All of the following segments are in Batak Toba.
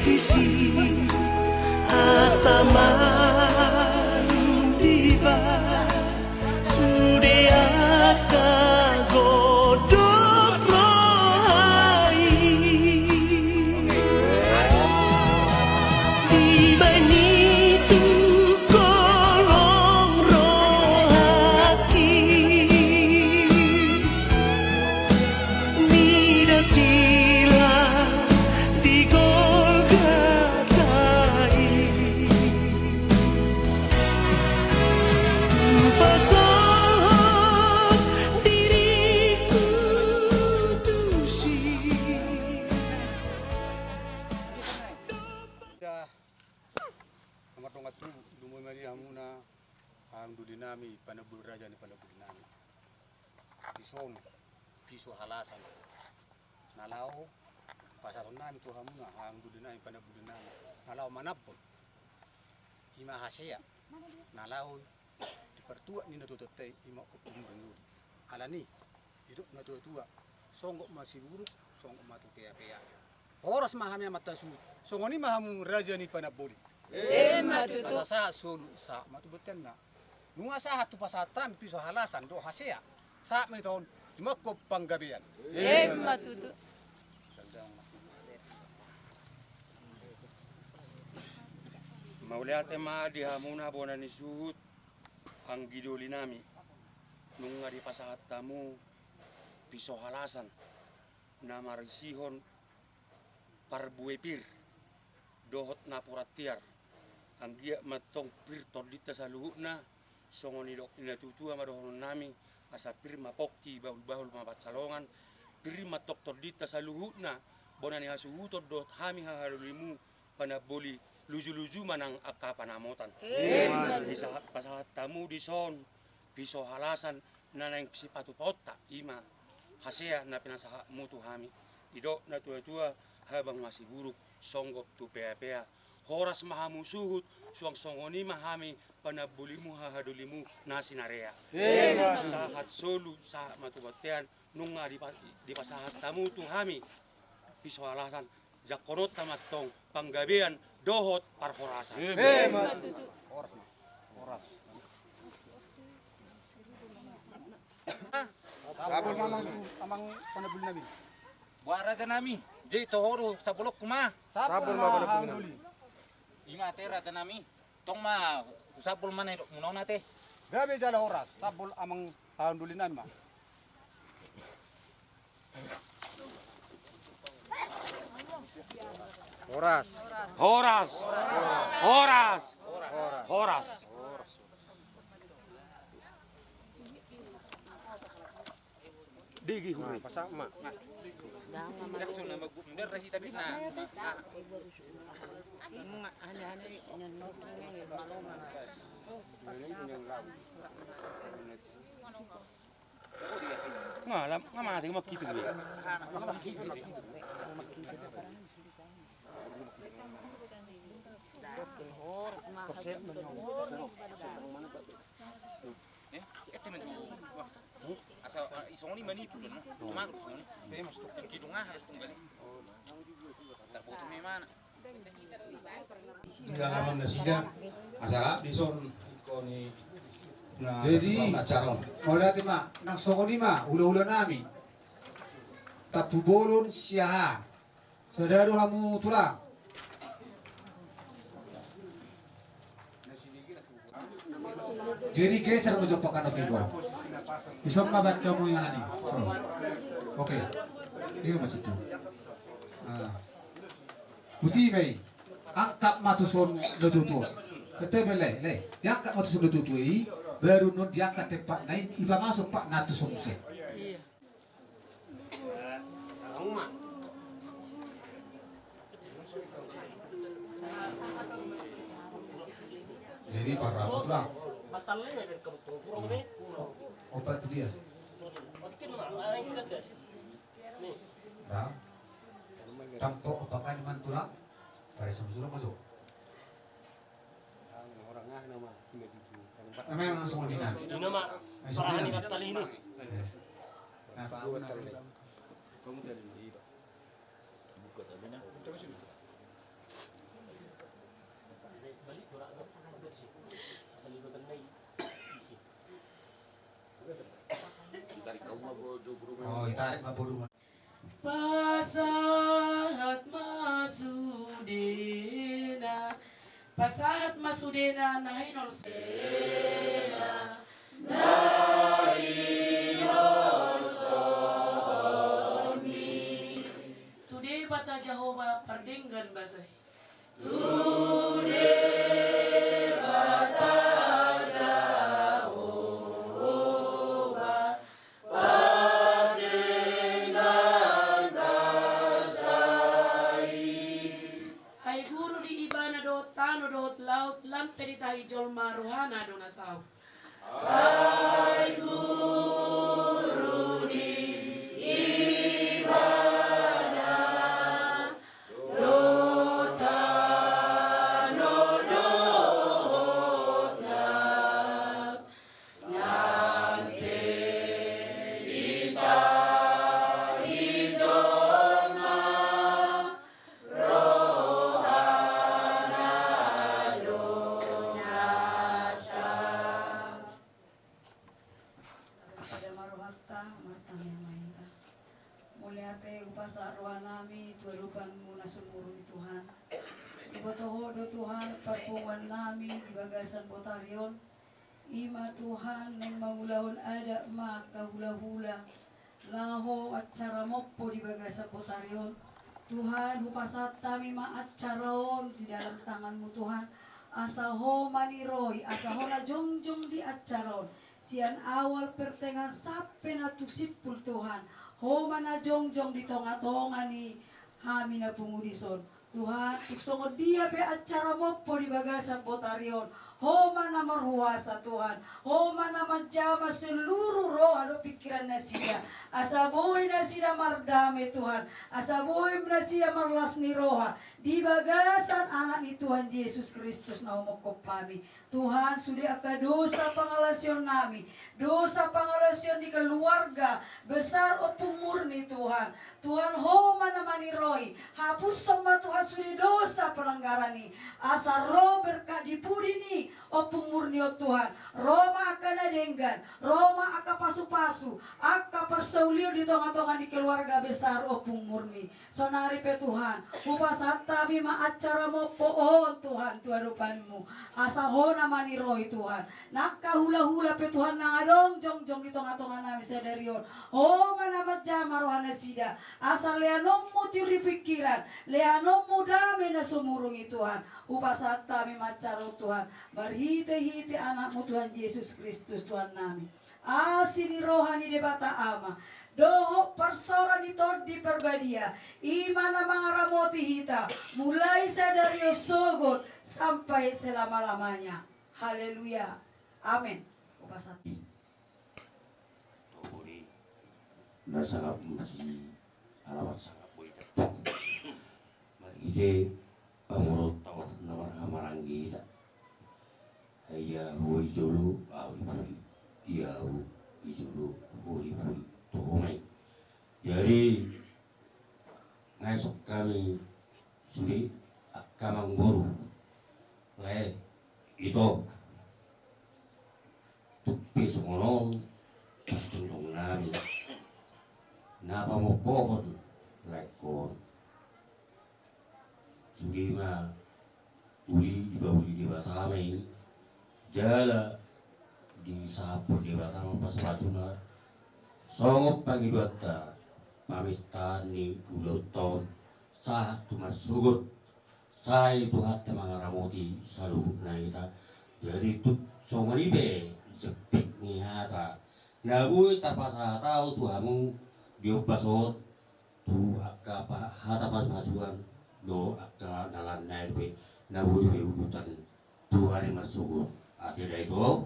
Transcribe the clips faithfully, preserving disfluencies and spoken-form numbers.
Isi asa marundiba sude angka godok roha i. Dibaen i tu kolong rohangki. Mida sila di Golgota i. Hupasahat diriku tusi. Dah. Nomor dongan tubu, lumobi ma di hamuna haha doli nami, panamboli, raja ni panamboli nami. Dison piso halasan na laho pasahaton nami tu hamuna, haha doli nami, panamboli nami, na laho manambol, i ma hasea na laho dipartuat ni natuatuanta i, i ma umur ni doli. Alani i didok natuatua, songgop ma siburuk, songgop ma tu peapea. Horas ma hami amanta suhut, songon i ma hamu raja ni panamboli. Emma tutu. Asa sahat solu, sahat ma tu bonteanna. Nunga sahat hupasahat hami piso halasan dohot hasea, sahat ma hita on jumangkop panggabean. Emma tutu. Mauliate ma di hamuna bona ni suhut, anggi doli nami. Nunga dipasahat hamu piso halasan na marisihon parbue pir dohot napuran tiar. Anggiat ma antong pir tondinta saluhutna, songon nidok ni natuatua ma dohonon nami, asa pir ma pongki, bahulbahul ma pansalongan. Pir ma antong tondinta saluhutna, bona ni hasuhuton dohot hami haha dolimu, panamboli, lujuluju ma nang angka panamotan. Emma tutu. Disahat, pasahat hamu dison piso halasan na naeng sipatupaonta, i ma hasea na pinasahatmu tu hami. Didok natuatua, habang ma siburuk, songgop tu peapea. Horas ma hamu suhut, suang songon i ma hami panambolimu haha dolimu na sinarea. Emma tutu. Sahat solu, sahat ma tu bontean, nunga dipa-, dipasahat hamu tu hami piso halasan, jangkononta ma antong panggabean dohot parhorasan. Emma tutu. Horas ma. Horas. Sapul ma amang su-, amang panamboli nami. Boha raja nami, jadi toho do sapulonku ma. Sapul ma amang panamboli nami. I ma ate raja nami, tong ma husapul ma na nidokmuna on ate. Gabe jala horas, sapul amang haha doli nami ma. Horas. Horas. Horas. Horas. Digi hure. Pasak ma. Nga lam, nga mate, nga mangkitu dia. Eh, ete men tu. Asa, ah, isongoni manipu don. Mago isongoni. Tingki dongan harus tunggal. Tarboto memang. Di halaman nasida, asa rap dison, ingkon i na. Jadi, acara on. Mauliate ma, nang songon i ma hulahula nami. Tampubolon siahaan. Sada do hamu tulang. Jadi geser ma jo pakan na tigo. Dison ma baen hamu inganan i. So. Oke. Dia masih tu. Ah. Buti ma i. Angkat ma tuson natuatua. Kete be lae, lae. Diangkat ma tuson natuatua i, baru non diangkat tempat na i, ipamasuk pakan na tuson muse. Jadi parabot lah. Opat tu dia. Dah. Tangkok apa kan mantulang? Pada sama sudah masuk. Memang langsung di. Ina ma. Parani batal ini. Nah, Pak. Buka tadi na. Oh, ditarik ma boru. Pasahat ma sudena, pasahat ma sudena na hinol sudena, na hinol soni. Tu Debata Jahowa pardenggan basa i. Tu Debata Jahowa pardenggan basa i. Ai guru di Ibana dohot tano dohot laut, lam pe ditahi jolma rohana do na saut. Ai guru di Ibana dohot tano dohot laut, lam pe ditahi jolma rohana do na saut. Sada ma rohanta, martangiang ma hita. Mauliate hupasahat rohanami tu adopanMu na sumurung i Tuhan. Diboto Ho do Tuhan parpunguannami di bagasan botari on. I ma Tuhan naeng mangulahon adat ma angka hulahula laho acara mompo di bagasan botari on. Tuhan, hupasahat hami ma acara on di dalam tanganMu Tuhan. Asa Ho ma niroi, asa Ho na jongjong di acara on. Sian awal pertengahan sampe na tung simpul Tuhan. Ho ma na jongjong di tongatonga ni hami na pungu dison. Tuhan, tung songon dia pe acara mompo di bagasan botari on, Ho ma na marhuasa Tuhan. Ho ma na manjama seluruh roha dohot pingkiran nasida. Asa boi nasida mardame Tuhan. Asa boi nasida marlas ni roha di bagasan Anak ni Tuhan Jesus Kristus na humophop hami. Tuhan, sude angka dosa pangalaosionnami, dosa pangalaosion ni keluarga besar Ompung Murni Tuhan. Tuhan, Ho ma na maniroi, hapushon ma Tuhan sude dosa pelanggaran i. Asa ro berkat di pudi ni Ompung Murni on Tuhan. Ro ma angka na denggan, ro ma angka pasupasu, angka parsaulion di tongatonga ni keluarga besar Ompung Murni. Saonari pe Tuhan, hupasahat hami ma acara mompo on Tuhan tu adopanMu. Asa Ho na maniroi Tuhan. Nangka hulahula pe Tuhan nang adong jongjong di tongatonganami sadari on, Ho ma na manjama rohanasida. Asa leanonMu tiur ni pingkiran, leanonMu dame na sumurung i Tuhan. Hupasahat hami ma acara on Tuhan, marhitehite AnakMu Tuhan Jesus Kristus Tuhannami. Asi ni roha ni Debata Ama dohot parsaoran ni Tondi Parbadia, i ma na mangaramoti hita mulai sadari on sogot sampai selama-lamanya. Haleluya. Amen. Hupasahat. Na sangap musi alamat sangap boi. Marhite pamurot tau na marhamaranggi hita. Ia ho di jolo, ahu di pudi. Ia ahu di jolo, ho di pudi. Toho ma i. Jadi nunga isungkun hami sude angka amangboru, lae, ito. Tung pe songon on partontongnami na pamompohon laengkon. Sude ma uli dipauli Debata ma i, jala disahaphon Debata ma pasupasuna songon pangidoanta pamintaan ni ulaonta on sahat tu marsogot. Sai Tuhanta mangaramoti saluhutna hita. Jadi tung songon i pe jempek ni hata na boi tapasahat ahu tu hamu di ombas on, tu angka pa-, hata pasupasu dohot angka na lain nai pe na boi diuduti tu ari marsogot. Ate da ito,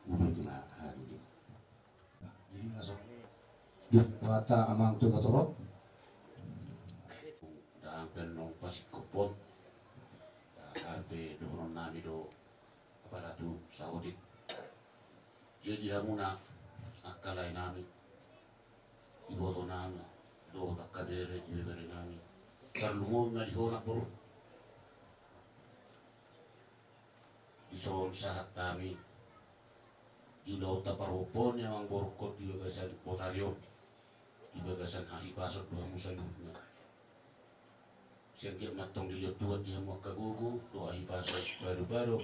uduti ma hami. Jadi langsung di kata amang tu katorop. Ndang pe nunga pasingkophon. Ndang pe dohononnami do apala tu saotik. Jadi hamuna angka laenami, ibotonami dohot angka bere ibeberenami, tarlumobi ma di ho namboru. Songon sahat hami di ulaonta parhompu ni amangborungkon di bagasan botari on, di bagasan hahipason do hamu saluhutna. Sian giat mantong dilehon Tuhan di hamu angka gogo dohot hahipason, baru-baru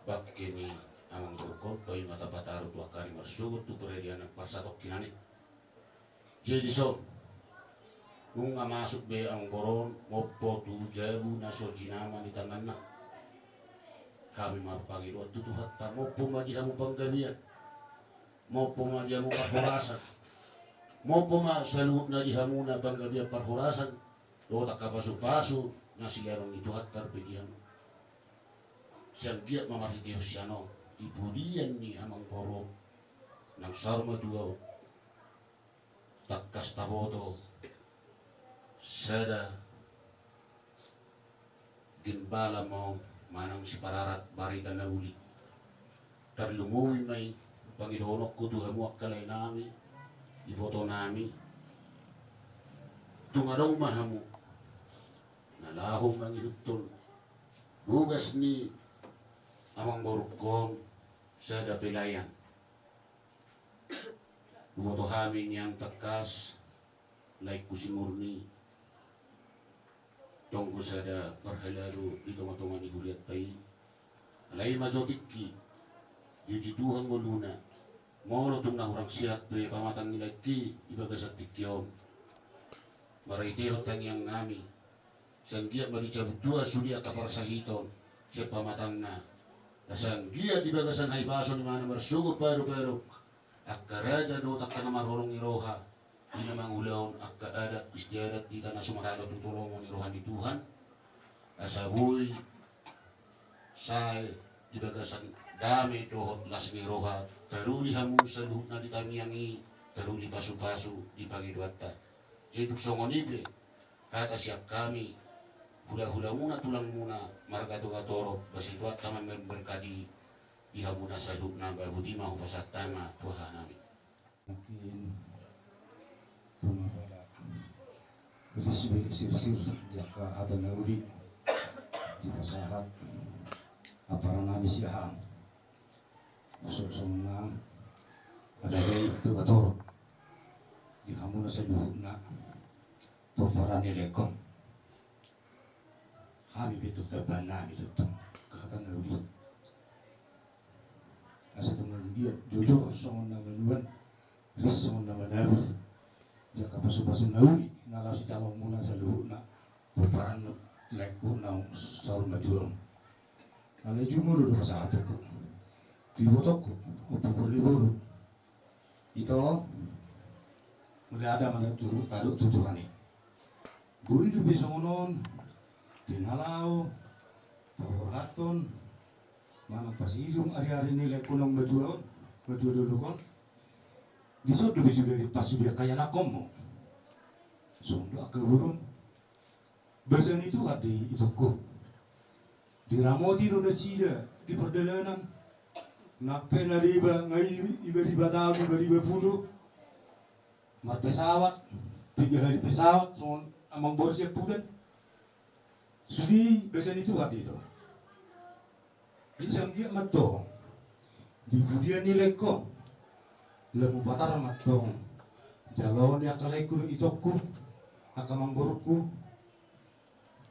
bangke ni amangborungkon, paima tapataru tu angka ari marsogot tu paradianan parsatongkinan i. Jadi son, nunga masuk be amangboru on mompo tu jabu na so jinama ni tanganna. Hami marpangidoan tu Tuhanta, mompo ma di hamu panggabean, mompo ma di hamu parhorasan, mompo ma saluhutna di hamuna panggabean parhorasan dohot angka pasupasu na siganon ni Tuhanta dope di hamu. Sian giat ma marhitehon sian on, di pudian ni amangboru on nang saur matua on, tangkas taboto sada gembala ma on manang sipararat barita na uli. Tarlumobi ma i pangidoononku tu hamu angka laenami, ibotonami, tung adong ma hamu na laho mangihuthon bogas ni amangborungkon sada pelayan. Huboto hami nian tangkas laengku si Murni, tonggo sada parhalado di tonga-tonga ni hurianta i. Alai ima jo tingki, diuji Tuhan ngoluna, molo tung na hurang sehat pe pamatang ni laengki di bagasan tingki on. Marhitehon tangiangnami, sian giat ma dicabut Tuhan sude angka parsahiton sian pamatangna. Asa anggiat di bagasan hahipason i ma na marsogot paru-paru angka raja dohot angka na marholong ni roha, di na mangulahon angka adat istiadat di tano Sumaraga tu holong ni roha ni Tuhan. Asa boi sae di bagasan dame dohot las ni roha, taruli hamu saluhutna di tangiang i, taruli pasupasu di pangidoanta. Jadi tung songon i pe hata sian hami, hula-hulamuna, tulangmuna marga Togatorop, asa Tuhanta ma mamberkati di hamuna saluhutna. Ba boti ma hupasahat hami tu hahanami. Mungkin tu na pola ris be sirsir di angka hata na uli dipasahat aparanami sian hami. Songon na adong i Togatorop, di hamuna saluhutna pomparan ni laengkon. Hami pe tung tambaannami do tong angka hata na uli. Asa tung anggiat jojor songon na manuan, ris songon na manabur di angka pasupasu na uli na laho sitaononmuna saluhutna pomparan ni laengku naung saur matua on. Alai jumolo do pasahatonku tu ibotongku, Ompu Borriboru. Ito, mauliate ma na tu, tadok tu Tuhan i. Boi dope songon on di na laho paborhathon manang pasidung ari-ari ni laengku naung matua on, matua dolok on. Dison dope sude rimpas sude angka ianakhonmu. Songon do angka burung. Basa ni Tuhan do i, itongku. Diramoti do nasida di pardalanan. Nang pe na deba nga i, iba riba taon, iba riba pulo. Marpesawat, piga hali pesawat songon amangboru siampudan. Sude i basa ni Tuhan do ito. Jadi sian giat mantong di pudian ni laengkon, lam hupatar mantong jaloon ni angka laengku dohot itongku, angka amangborungku,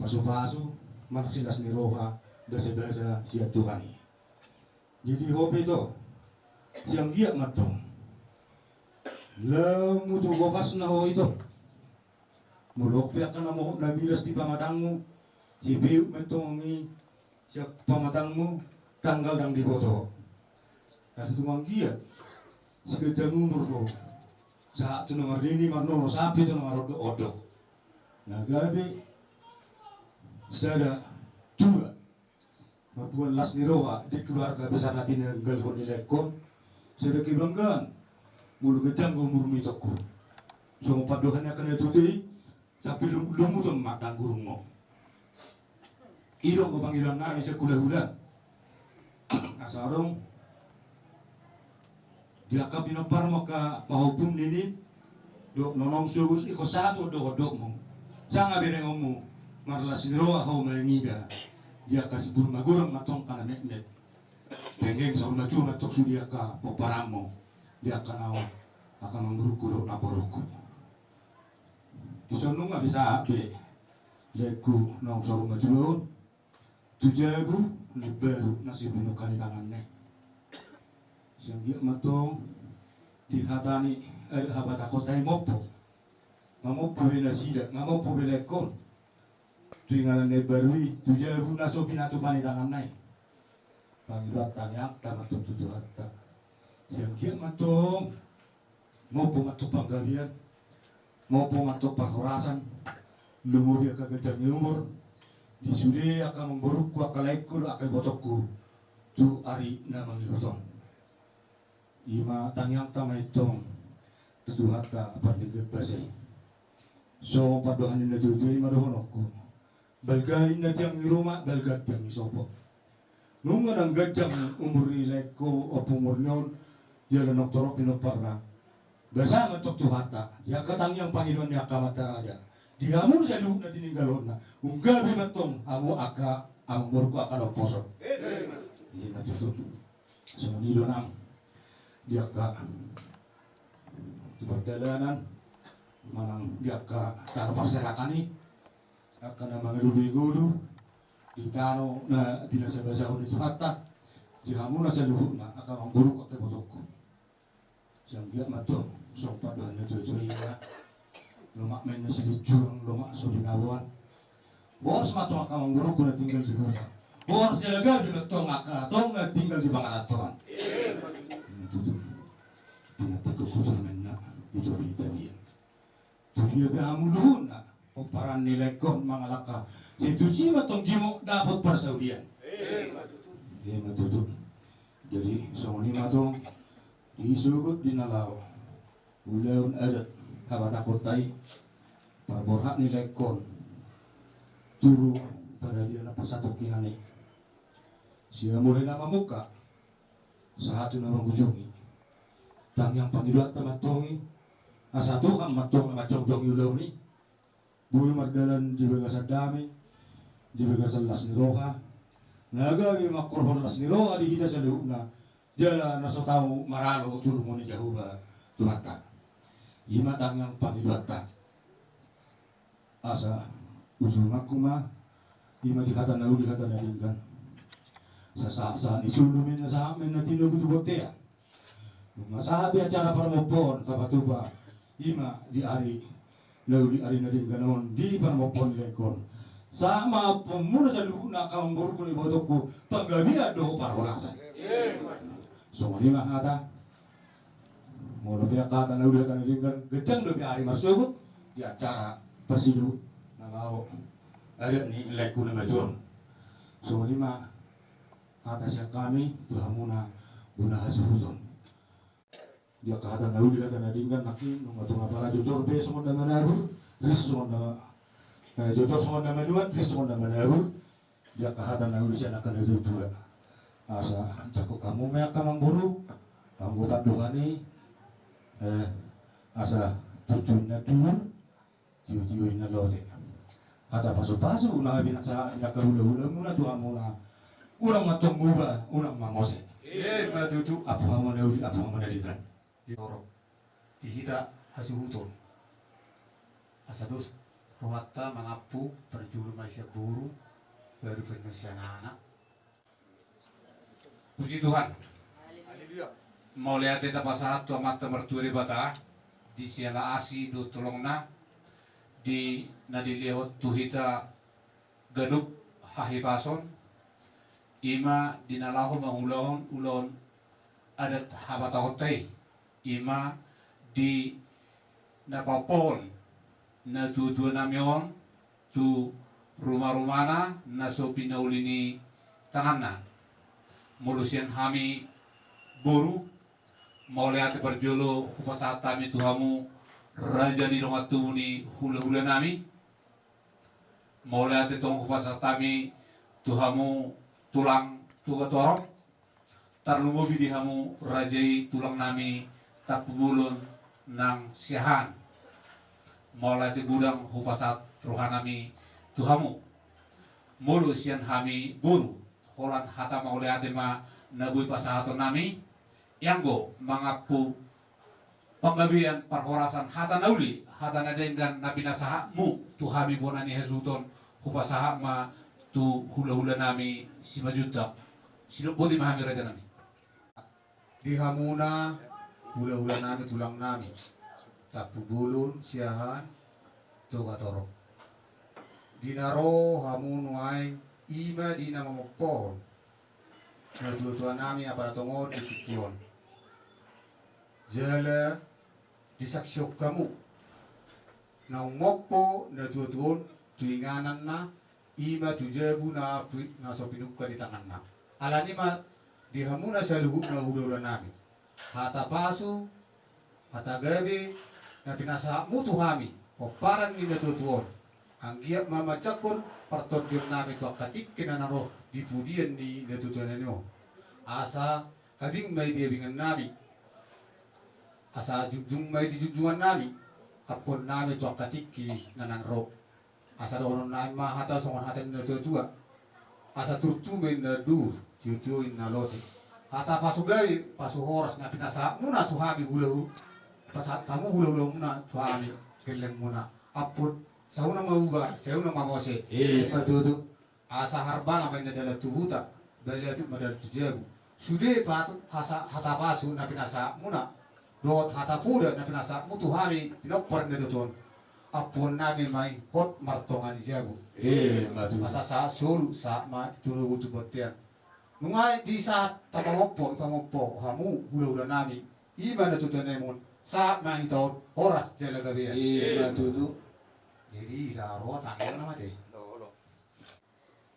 pasupasu manang silas ni roha, basa-basa sian Tuhan i. Jadi ho pe ito, sian giat mantong lam hutu bopasna ho ito. Molo pe angka na mohop na milas di pamatangmu, sipehut mantong i sian pamatangmu, tanggal ndang diboto. Asa tung anggiat siganjang umur do sahat tu na marnini marnono sampe tu na marondok-ondok. Na gabe sada tua mamboan las ni roha di keluarga besar na tinanggalhon ni laengkon. Sada kebanggaan molo ganjang umurmu itongku. Songon pandohan ni angka na tutu i, sampe lum-, lumuton ma tanggurung on. I do anggo pangidoannami sian hula-hula. Asa adong di angka pinomparmu angka pahompum nini, dohot nonom sogus ingkon sahat ondok-ondokmu. Sanga berengonmu, marlas ni roha ho mangida di angka simbur magodang mantong angka na metmet. Penggeng saur matua ma antong sude angka pomparanmu di angka na on, angka amangborungku dohot namborungku. Dison nunga bisa be laengku naung saur matua on tu jabu na imbaru na so pinungka ni tanganna i. Sai anggiat ma antong di hata ni adat Habatahonta i mompo, nga mompo be nasida, nga mompo be laengkon tu inganan na imbaru i, tu jabu na so pinatupa ni tanganna i. Pangidoan tangiangta ma antong tu Tuhanta. Sai anggiat ma antong mompo ma antong panggabean, mompo ma antong parhorasan, lumobi angka ganjang ni umur di sude angka amangborungku, angka laengku, angka ibotongku tu ari na mangihut on. I ma tangiangta ma i antong tu Tuhanta pardenggan basa i. Songon pandohan ni natuatua i ma dohononku: Balga inna tiang ni ruma, balga tiang ni sopo. Nunga ndang ganjang umur ni laengkon, ompu umur ni on, jala ndang torop pinomparna, basa ma antong Tuhanta di angka tangiang pangidoan ni angka amanta raja, di hamu saluhutna tininggalhonna, umgabe ma antong hamu angka amangborungku angka na umposo. I ma tutu. Songon i do nang di angka tu pardalanan manang di angka tano parserahan i, angka na mangalului ngolu di tano na binasabasahon ni Tuhanta, di hamuna saluhutna angka amangborungku, angka ibotongku. Sai anggiat ma antong songon pandohan ni natuatua i ma: Lomak ma inna silinjuang, lomak so binaboan. Horas ma antong angka amangborungku na tinggal di huta. Horas jala gabe ma antong angka na tong na tinggal di pangarantoan. I ma tutu. Pinantikhon huta ma inna di topi ni tapian. Tu dia pe hamu luhutna pomparan ni laengkon mangalangka, sai tusi ma antong jumolo dapot parsaulian. I ma tutu. Jadi songon i ma antong di sogot di na laho ulaon adat Habatahonta i, parborhat ni laengkon tu paradian na parsatongkinan i. Sian mulai na mamungka sahat tu na mangujungi, tangiang pangidoanta ma antong i, asa Tuhan ma antong na manjongjong i ulaon i. Boi mardalan di bagasan dame, di bagasan las ni roha, na gabe mangkorhon las ni roha di hita saluhutna, jala na so tau maralo tu lomo ni Jahowa Tuhanta. I ma tangiang pangidoanta. Asa ujunganku ma i ma di hata na uli, hata na denggan. Sasahat-sahat ni solu ma inna, sahat ma inna tinogu tu bontean. Nunga sahat be acara parmompoon tapatupa i ma di ari na uli, ari na denggan on, di parmompoon ni laengkon. Sahat ma ampuonmuna saluhutna angka amangborungku, ibotongku, panggabean dohot parhorasan. Songon i ma hata. Molo pe angka hata na uli, hata na denggan, ganjang dope ari marsogot di acara parsiduhut na laho adat ni laengku na matua on. Songon i ma hata sian hami tu hamuna bona hasuhuton. Di angka hata na uli, hata na denggan nangkin, nunga tung apala jojor pe songon na manabur, ris songon na, eh, jojor songon na manuan, ris songon na manabur. Di angka hata na uli sian angka na tuatua. Asa jangkon hamu ma i angka amangboru, anggo pandohan i, eh, asa tutu inna duhul, tiotio inna lote. Hata pasupasu na binahen angka hulahulamuna tu hamuna. Unang ma antong muba, unang ma mose. I ma tutu. Ampu hamu na uli, ampu hamu na denggan. Di torop di hita hasuhuton. Asa dos rohanta mangampu, parjolo ma sian boru, baru pe na sian anak. Puji Tuhan. Mauliate tapasahat tu Amanta Martua Debata di siala asi dohot holongna, di na dilehon tu hita ganup hahipason, i ma di na laho mangulahon ulaon adat Habatahonta i, i ma di na paompohon na tuatua nami on tu rumarumana na so pinauli ni tanganna. Molo sian hami boru, mauliate parjolo hupasahat hami tu hamu raja ni dongan tubu ni hulahula nami. Mauliate tong hupasahat hami tu hamu tulang Toga Torop, tarlumobi di hamu raja i tulang nami Tampubolon nang Siahaan. Mauliate godang hupasahat roha nami tu hamu. Molo sian hami boru, holan hata mauliate ma na boi pasahatonnami, ianggo mangampu panggabean parhorasan hata na uli, hata na denggan na pinasahatmu tu hami bona ni hasuhuton, hupasahat ma tu hulahulanami Simanjuntak. Sidok boti ma hami, rajanami. Di hamuna hulahulanami, tulangnami, Tampubolon, Siahaan, Togatorop. Di na ro hamu nuaeng, i ma di na mamompohon natuatuanami apala tongon di tingki on. Jala disaksihon hamu naung mompo natuatua on tu ingananna, i ma tu jabu na pi-, na so pinungka di tanganna. Alani ma di hamuna saluhutna hulahulanami, hata pasu, hata gabe na pinasahatmu tu hami, pomparan ni natuatua on, anggiat ma manjangkon partondionnami tu angka tingki na naeng ro di pudian ni natuatuanami on. Asa abing ma i di abingannami, asa jungjung ma i di junjungannami, ampuonnami tu angka tingki na naeng ro. Asa dohononnami ma hata songon hata ni natuatua: Asa turtu ma inna duhur, tiotio inna lote. Hata pasu gabe, pasu horas na pinasahatmuna tu hami hulahu-, pasahat hamu hulahulamuna tu hami gellengmuna. Ampuon, sauna ma uba, sauna ma mose. Emma tutu. Asa harbala ma inna dalan tu huta, baliatuk ma dalan tu jabu. Sude patu hasa-, hata pasu na pinasahatmuna dohot hata poda na pinasahatmu tu hami pinompar ni natuatua on, ampuonnami ma i hot martonga ni jabu. Emma tutu. Asa sahat solu, sahat ma tu togu tu bontean. Nunga i di sahat tapamompo, tapamompo hamu hulahulanami, i ma natuatuanami on, sahat ma hita on horas jala gabean. Emma tutu. Jadi, ila ro tangiang na mate.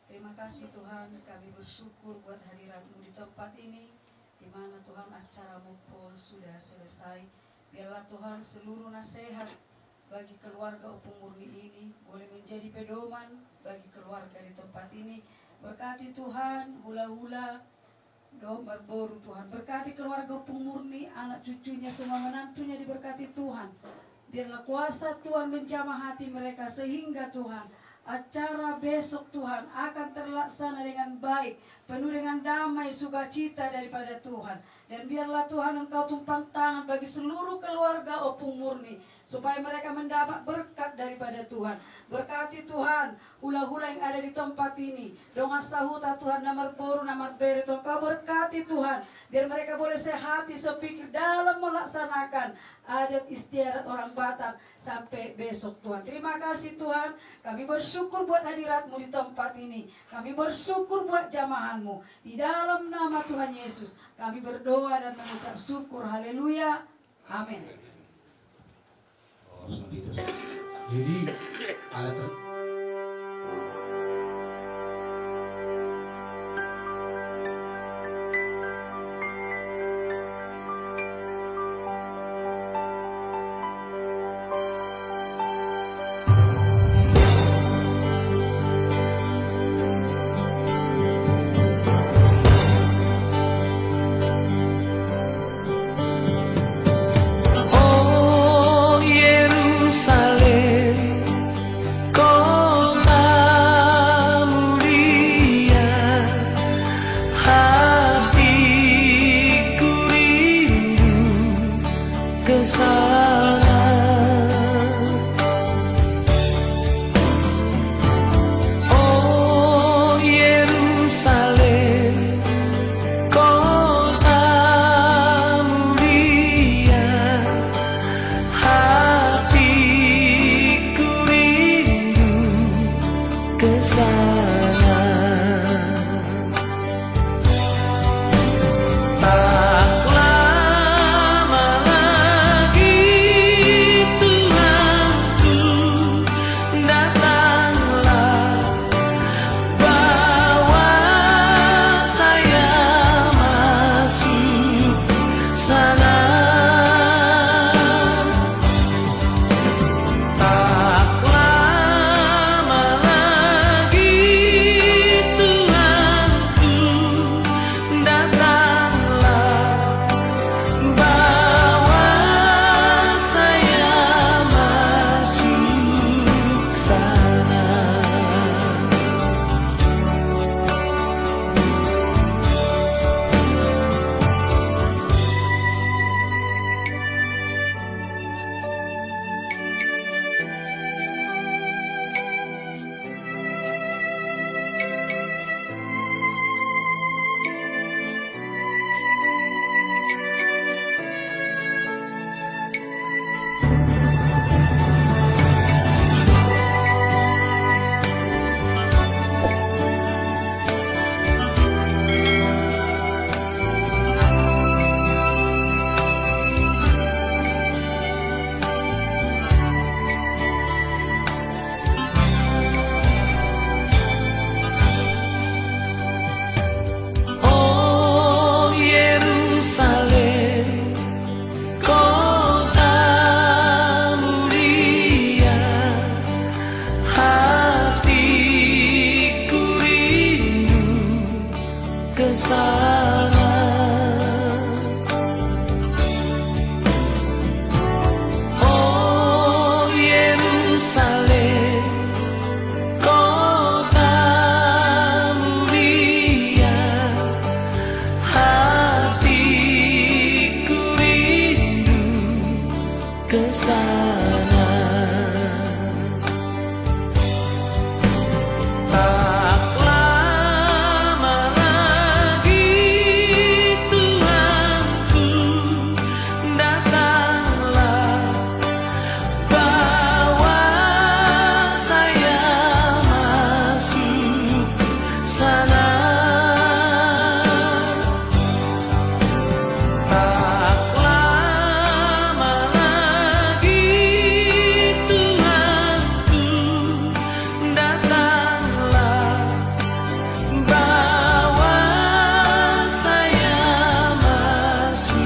Terima kasih Tuhan, kami bersyukur buat hadirat-Mu di tempat ini, di mana Tuhan acara mompo sudah selesai. Biarlah Tuhan seluruh nasihat bagi keluarga Ompung Murni ini boleh menjadi pedoman bagi keluarga di tempat ini. Berkati Tuhan, hula-hula, dohot marboru Tuhan. Berkati keluarga Ompung Murni, anak cucunya, semua menantunya diberkati Tuhan. Biarlah kuasa Tuhan menjamah hati mereka sehingga Tuhan, acara besok Tuhan akan terlaksana dengan baik, penuh dengan damai, sukacita daripada Tuhan. Dan biarlah Tuhan Engkau tumpang tangan bagi seluruh keluarga Ompung Murni, supaya mereka mendapat berkat daripada Tuhan. Berkati Tuhan hula-hula yang ada di tempat ini, dongan sahuta Tuhan, na marboru, na marbere Tuhan, Kau berkati Tuhan, biar mereka boleh sehati sepikir dalam melaksanakan adat istiadat orang Batak sampai besok Tuhan. Terima kasih Tuhan, kami bersyukur buat hadirat-Mu di tempat ini, kami bersyukur buat jamahan-Mu. Di dalam nama Tuhan Yesus kami berdoa dan mengucap syukur. Haleluya. Amin. Jadi, ala ter- O Jerusalem, Tak lama lagi, Tuhanku, datanglah, bawa saya masuk sana. Tak lama lagi, Tuhanku, datanglah, bawa saya masuk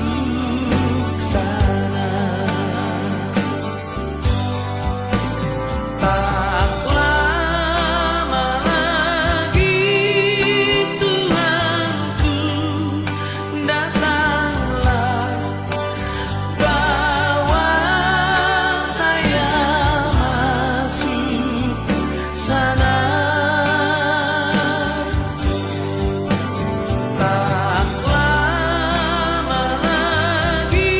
sana. Tak lama lagi, Tuhanku, datanglah, bawa saya masuk sana. Tak lama lagi,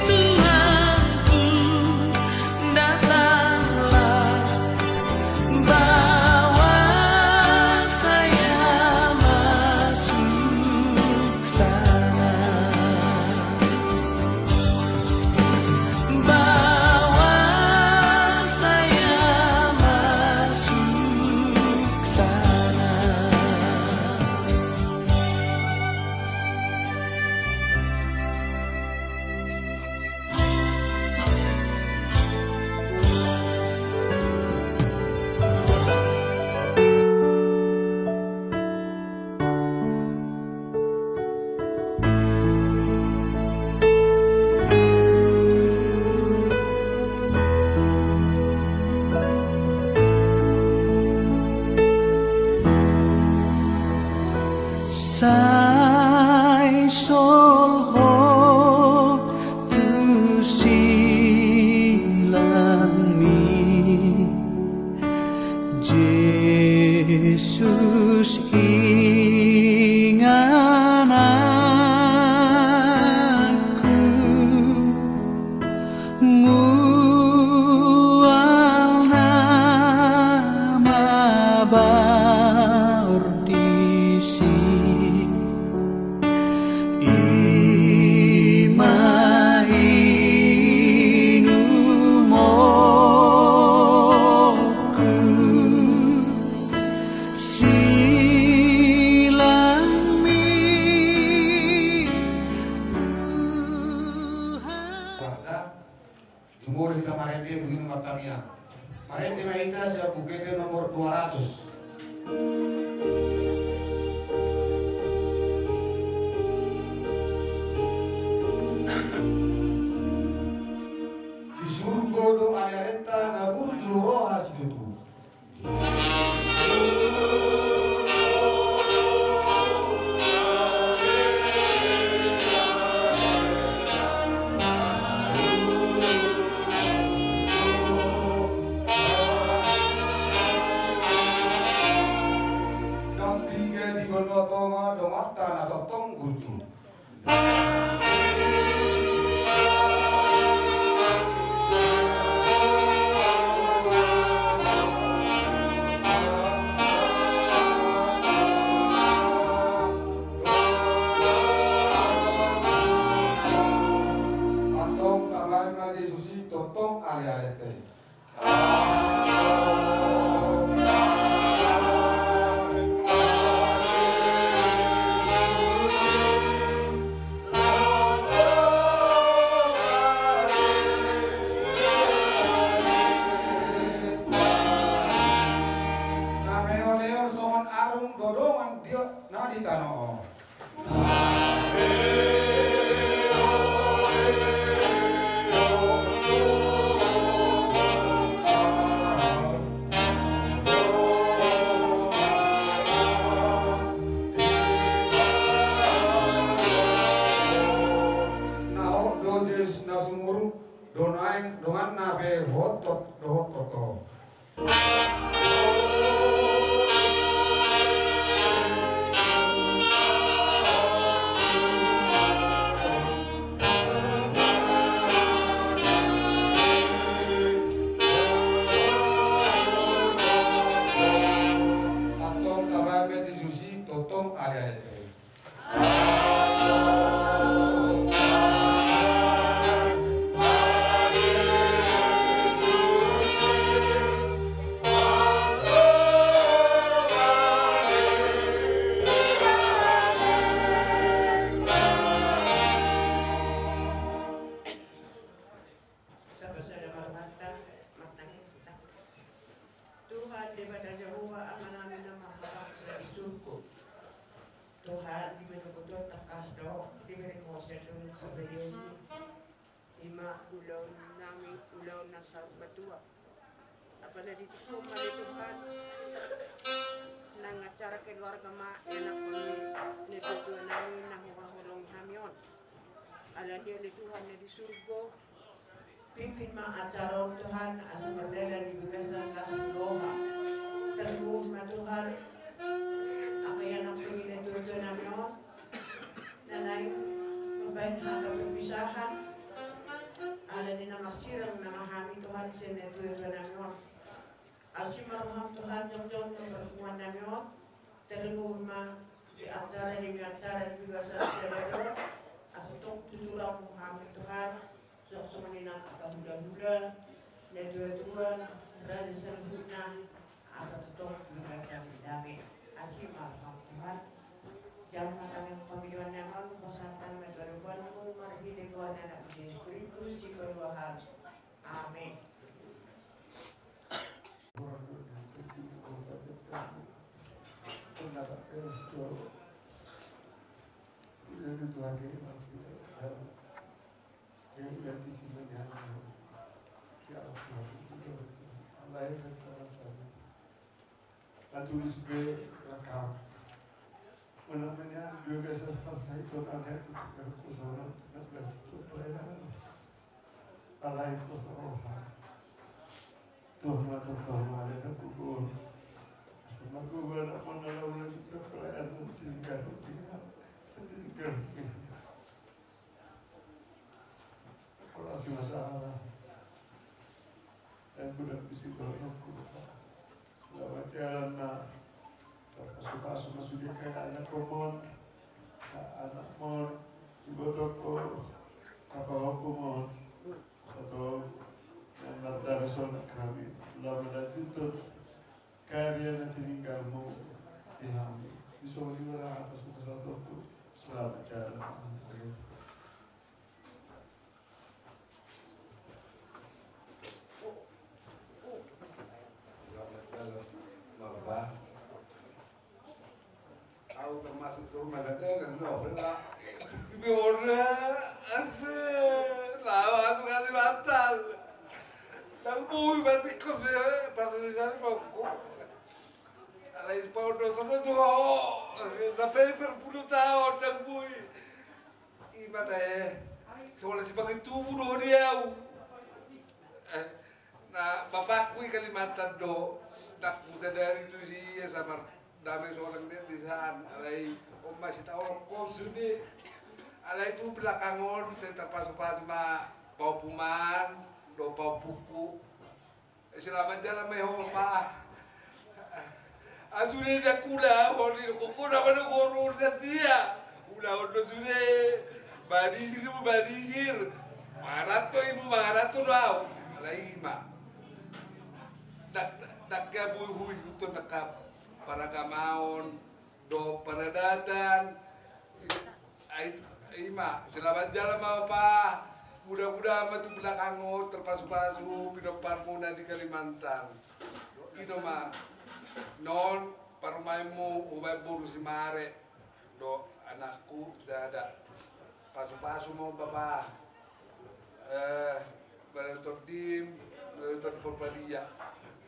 Tuhanku, datanglah, bawa saya masuk sana. Bawa saya masuk sana. Sai solhot tu silangmi, Jesus ingananku, mual na mabaor disi. I ma inumon ku silangmi. Warga, jumolo hita marende, bungin ma tangiang. Marende ma hita sian Buku Ende nomor dua ratus. Di surgo do ale-alenta na burju roha situtu. Ndang piga di banua tonga donganta na tongtong burju. Antong tambai ma Jesus i tongtong ale-alenta i. Na meoleo songon arung do dongan dia na di tano on. Na hot do Jesus na sumurung, do naeng donganna pe huhothot dohot toto. Na saur matua. Apala di tingki on ma ale Tuhan, nang acara keluarga ma, enak ma ni, ni tujuan nami na huhaholongi hami on. Alani i ale Tuhan na di surgo, pimpin ma acara on Tuhan, asa mardalan di bagasan las ni roha. Tarlumobi ma Tuhan, angka anak ni na tujuan nami on, na naeng mambahen hata perpisahan, alani na marsirang nama hami Tuhan sian na tujuan nami on. Asi ma roham Tuhan, jongjong ma pertemuan nami on, tarlumobi ma di acara, di acara di bagasan sadari on, asa tong tutulang hami Tuhan, songon i nang angka hulahula, na tuatua, raja saluhutna, asa tong bagasan dame. Asi ma roham Tuhan. Jalo ma tangiang pangidoan nami on, pasahat ma tu adopanmu, marhite goar ni Anakmu Jesus Kristus, Sipaluahan. Amin. Natulis be rap. Manang menian juga saya pas saya ikut aneh itu terus orang nak berarti itu pelayanan. Alai pesan roha. Tuhan mata Tuhan ada kubur. Sama kubur ada mana lawan itu pelayanan tinggal dia. Tinggal dia. Orasi masalah. Dan budak bisi dohononku. Selamat jalan ma. Tarpasupasu ma sude angka anakkonmon, angka anakmon, ibotongkon, angka pahompunmon. Sahat nang mardame sonang hami, laho manlanjuthon karya na tininggalmu di hami. Di son i ma hata suka sahat tu. Selamat jalan. Selamat jalan, Bapa. Au termasuk tu mana jalan, no, lah. Tapi orang, ase, lawa tu Kalimantan. Ndang boi batikku, pas di sana bangku. Alai paondo sama tu ho, sampai berpuluh tahun ndang boi. Ima tahe, sola si pangintubu do di au. Eh, na bapakku i Kalimantan do, ndang husadari tusi ia samar dame sonang di, di san, alai on ma sitaonon ho sude. Alai tu belakang on, sai tarpasupasu ma pahompuman, dohot pahompungku. Selamat jalan ma ho, Pak. Asu ni dakula, hori koko nama na goro satia. Ula ondo sude. Badisir, badisir. Mangaranto ibu, mangaranto do au. Alai ima. Dak, dak ya bui hui huton nakap. Paragamaon. Dohot paradatan. Ai, ima, selamat jalan ma, Bapa. Mudah-mudahan ma tu belakang on tarpasupasu pinomparmuna di Kalimantan. Ino ma, non parumaenmu, hubaen boru si Mare. Dohot anakku, sada. Pasupasu ma on, Bapa. Eh, Bapa Tondim, Bapa Porbadia.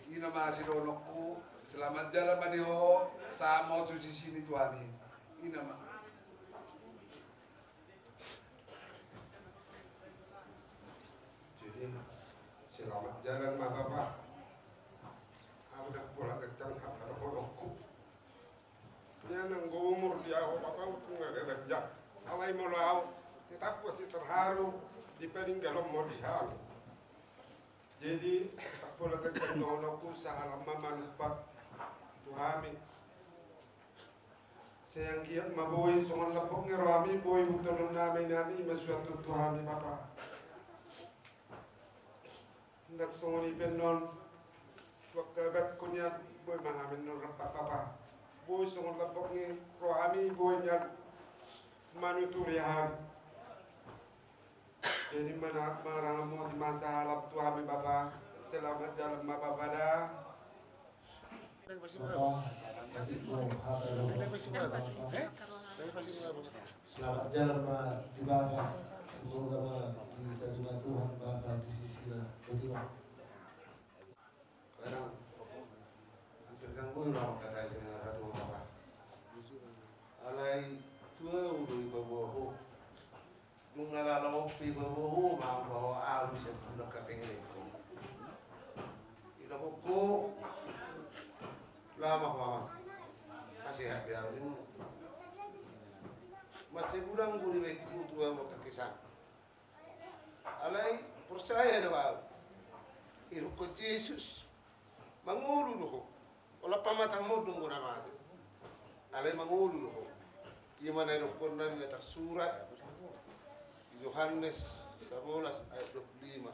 Ino ma sidohononku, selamat jalan ma di ho, sahat ma ho tu sisi ni Tuhan i. Ino ma. Jadi, selamat jalan ma, Bapa. Au ndang pola ganjang hata dohononku. Ia nanggo umur di au, Bapa, au tung gabe ganjang. Alai molo au, tetap au masih terharu di paninggalonmu di hami. Jadi, ndang pola ganjang dohononku, sahalak ma manumpak tu hami. Sai anggiat ma boi, songon lambok ni rohami boi, butonon nami nani, ima suanton tu hami, Bapa. Ndang songon i pe annon, tu angka bahenon i boi ma hami annon rap, Bapa. Boi songon lambok ni rohami boi nian manuturi hami. Jadi mana, mangaramoti ma sahalak tu hami, Bapa. Selamat jalan ma, Bapa, da. Selamat jalan ma di Bapa. Semoga ma dipaima Tuhan Bapa di sisina. Jadi ma. Ama ho ama. Masih happy ahu ini. Masih kurang guru beku tua mau kakisah. Alai percaya do ahu. Iruko Jesus. Mangolu do ho. Ola pamatang modung guna mate. Alai mangolu do ho. Ima na idokkon na tarsurat Yohanes sabolas ayat dua puluh lima.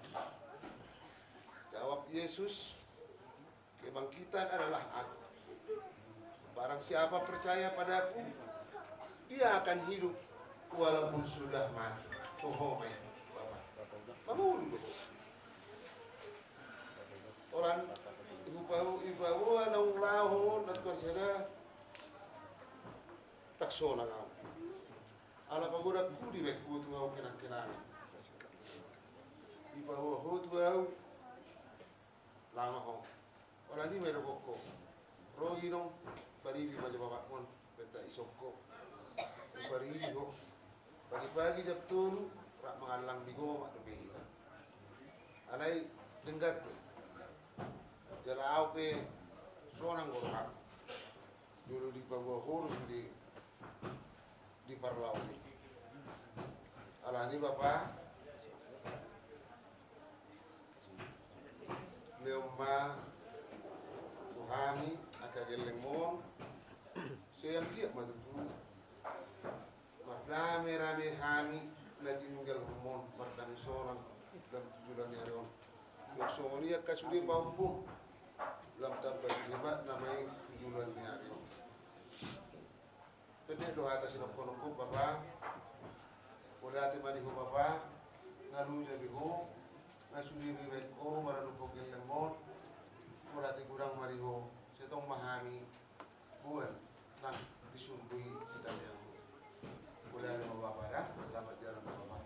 Jawab Yesus, kebangkitan adalah aku. Barang siapa percaya padaku, dia akan hidup walaupun sudah mati. Toho mai Bapa. Mangolu do ho. Orang ibu bau ibu bau naung laho natuan sada. Taksona kau. Ala pagoda kudi baik kutu au kenang-kenangan. Ibu bau ho tu au. Lama ho. Ola ni ma idokkon ho. Ro inong, paridi ma jo bapakmon, beta isokko. Paridi ho. Pagi-pagi jam tolu rap mangallang di goma dope hita. Alai denggan do. Jala au pe sonang goro hak. Jolo di pagua horus di di parlaut ni. Alani bapa. Leon ma tu hami angka gellengmon. Seang giat ma tutu. Mardame-rame hami na tininggalhonmon mardame sonang. Lam tu joloan ni ari on. Yang songon i angka sude pahompum. Lam tamba sude ba na main tu joloan ni ari on. Pendek do hata sinongkon-nongkon bapa. Mauliate ma di ho bapa. Nga luja be ho. Nga sude be baen ho maradophon gellengmon. Mauliate godang ma di ho. Sai tong ma hami boan nang di surgo i hita be. Mauliate ma bapa da. Selamat jalan bapa.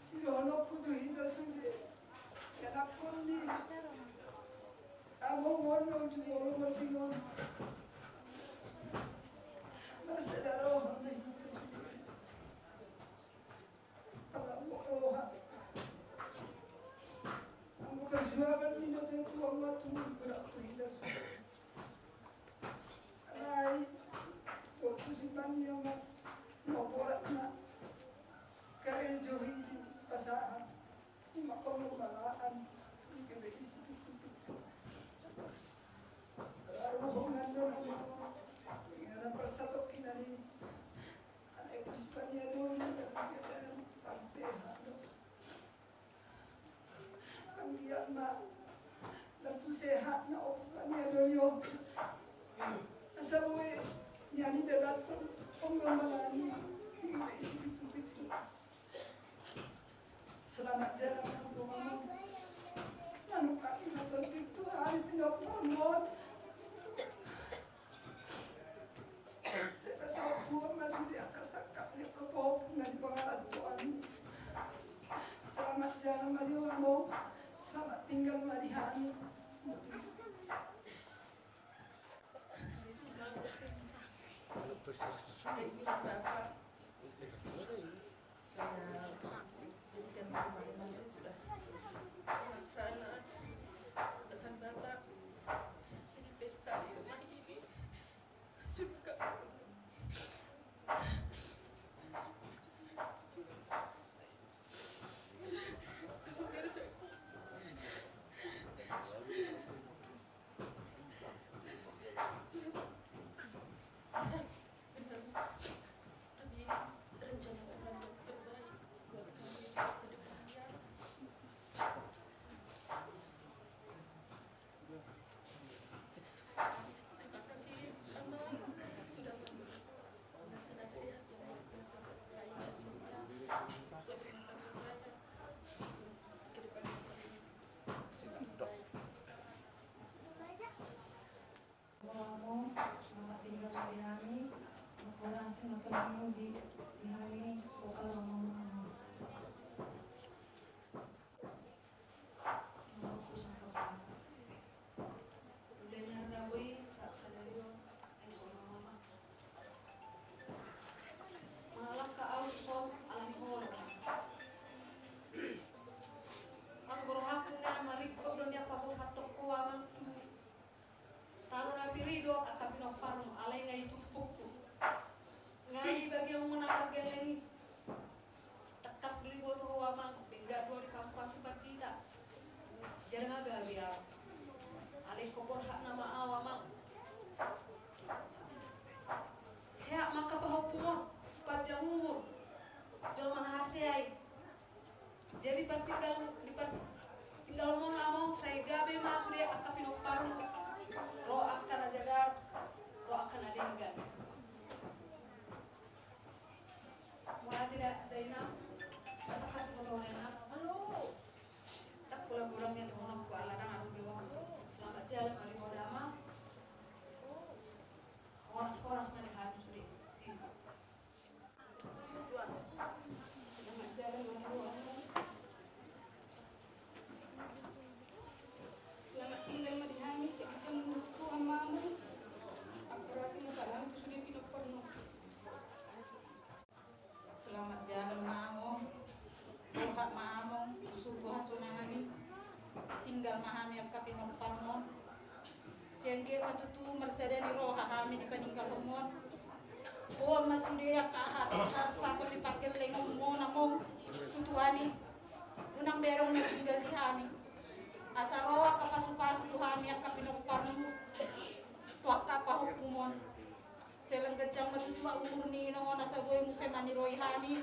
Sidohononku tu hita sude ianakkonni. Among on do jumolo mardingon. Marsada roha ma hita sude. Pala roha. Anggo perjuangan ni na tuatua ma tumundalhon tu hita sude. Alai waktu simbani ama. Noporat na karejo i di pasahat. Ima onggo malaan di G B I si pitu pitu. Lalu hongan do nang ima. Ingana persatokinan i. Anak itu si pania doni dan keadaan pangsehat do. Panggiat ma. Lam tu sehat na o pania doni o. Asa boi nian i dalaton onggo malaan i di G B I si pitu pitu. Selamat jalan, Bang. Manuk kaki nonton pintu hari pindah hormon. Saya rasa waktu masuk di angka sakap ni kepop dari pengarantuan. Selamat jalan, Mario Amo. Selamat tinggal, Marihani. Keinginan Bapak, saya jadikan rumah ini sudah pelaksanaan pesan Bapak. Jadi pesta di rumah ini sudah kami Tapi rencana Tuhan yang terbaik buat kami ke depannya. Terima kasih, Ama, sudah memberi nasihat-nasihat yang luar biasa buat saya khususnya, buat rumah tangga saya ke depannya. Selamat baik. Mama, selamat tinggal di hami. Makasih na pernah di, di hami, pokoknya mama. Amang, denggan do dipasu-pasu pandita. Jala nga gabe au. Alai ingkon borhat nama au, Amang. Sehat ma angka pahompu on, panjang umur, jolma na hasea i. Jadi partinggal, di partinggalon on, Amang, sai gabe ma sude angka pinomparmu. Ro angka na jagar, ro angka na denggan. Mauliate da, Dainang. Mauliate ma di ho, Dainang. Halo. Tak pula kurang ya, dohononku ala dang adong di waktu. Selamat jalan ma di ho, Amang. Horas-horas ma di hami sude. Selamat jalan ma di ho, Amang. Selamat tinggal ma di hami, sai bisa manungkun hamu. Ampurasi ma salam tu sude pinomparmu. Selamat jalan ma ho. Borhat ma ho tu surgo hasonangan i. Tinggal ma hami angka pinomparmu. Sai anggiat ma tutu marsada ni roha hami di paninggalhonmu on. Boan ma sude angka harta-harta na di pargellengonmu on, Amang, tu tua ni. Unang be adong na tinggal di hami. Asa ro angka pasu-pasu tu hami angka pinomparmu, tu angka pahompumu on. Sai lang ganjang ma tutu umur ni inong on, asa boi muse maniroi hami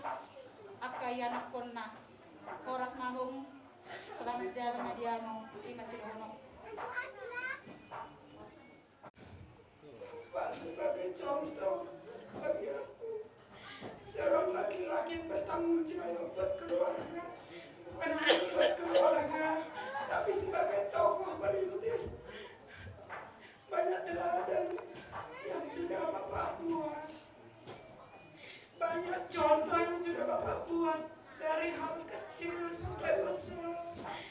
angka ianakhonna. Horas ma ho. Selamat jalan ma di hamu. I ma sidohononku. Pak, sebagai contoh bagi aku, seorang laki-laki yang bertanggung jawab buat keluarga, bukan hanya buat keluarga, tapi sebagai tokoh perintis. Banyak teladan yang sudah Bapak buat. Banyak contoh yang sudah Bapak buat, dari hal kecil sampai besar,